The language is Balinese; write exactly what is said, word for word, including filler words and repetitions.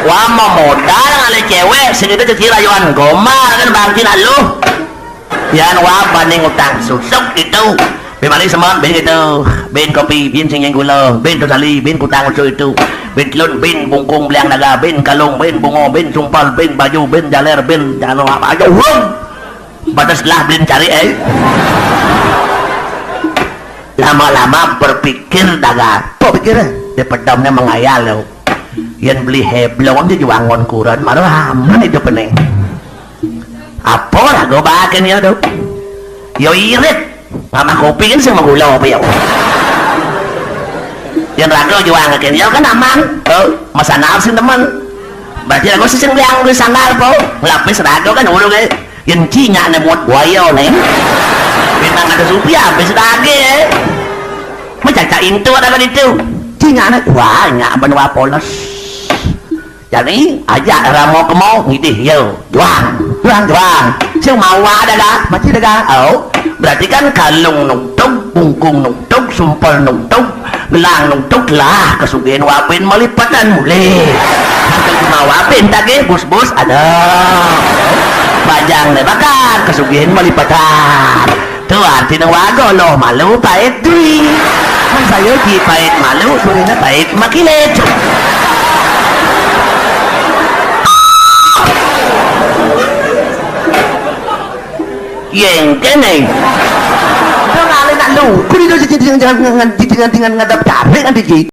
Wah, modal ngalih cewek, sing itu cecil rayuan gombal kan bangkin aluh. Yan wah banding utang susuk itu. Bin malih semot, bin gitu. Bin kopi, bin sing gula, bin tosali, bin kutang usu itu. Bin telun, bin bungkung beliang naga, bin kalung, bin bungo, bin sumpel, bin baju, bin jaler, bin jano apa aja. Wah. Batas lah bin cari eh. Lama-lama berpikir dagang. Apa pikirnya? Dia pedamnya mengayal lo. Yan beli heblong aja juangon kuran, malah aman hidup ini. Apa raga bahagian ya tu? Yo irit. Mama kopi kan sing magula apa ya? Yan raga juangakin ya kan aman. Oh, masa nal sing teman. Berarti raga sing bilang beli sandal po. Lapis raga kan urung eh. Yan cinya ne muat buaya ne. Bintang ada supi habis daging eh. Mencaca itu ada kan itu. Cinya ne wah nyak benua polos. Jadi ajak ramo kemo ngidih yo. Juang, juang, juang. Sing mau ada dah, mesti ada dah. Oh, berarti kan kalung nutug, bungkung nutug, sumpel nutug, gelang nutug lah kesugihan wabin malipatan mulih. Makan cuma wabin tagih bus-bus ada. Bajang deh bakar kesugihan malipatan. Tu arti nang wago loh malu pait dui. Mun saya di pait malu, surina pait makilit. Yang kene. Kau ngalih nak lu. Kau di jangan jangan jangan jangan ngadap tarik nanti ji.